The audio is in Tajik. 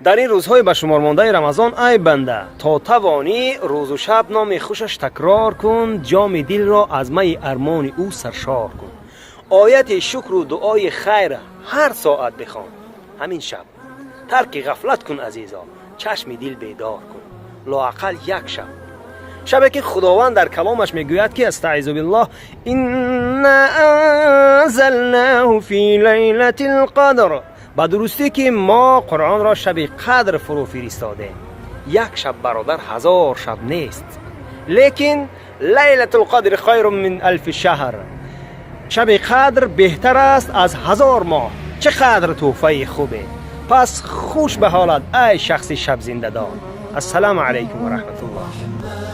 Дар ин рӯзҳои ба шумормондаи Рамазон, ай банда, то тавонӣ, рӯзу шаб номи хушаш такрор кун, ҷоми дилро аз майи армони ӯ саршор кун, ояти шукру дуои хайр ҳар соат бихон. Ҳамин шаб тарки ғафлат кун, азизо, чашми дил бедор кун, лоақал як шаб, шабе ки Худованд дар каломаш мегӯяд, ки أستعيذ بالله: إنا أنزلناه في ليلة القدر. Ба дурустӣ, ки мо Қуръонро шаби қадр фурӯ фиристодем. Як шаб, бародар, ҳазор шаб нест, лекин ليلة القدر خير من ألف شهر. Шаби қадр беҳтар аст аз 1000 моҳ. Чӣ қадр тӯҳфаи хубе! Пас хуш ба ҳолат, ай шахси шабзиндадор. Ассалому алайкум ва раҳматуллоҳ.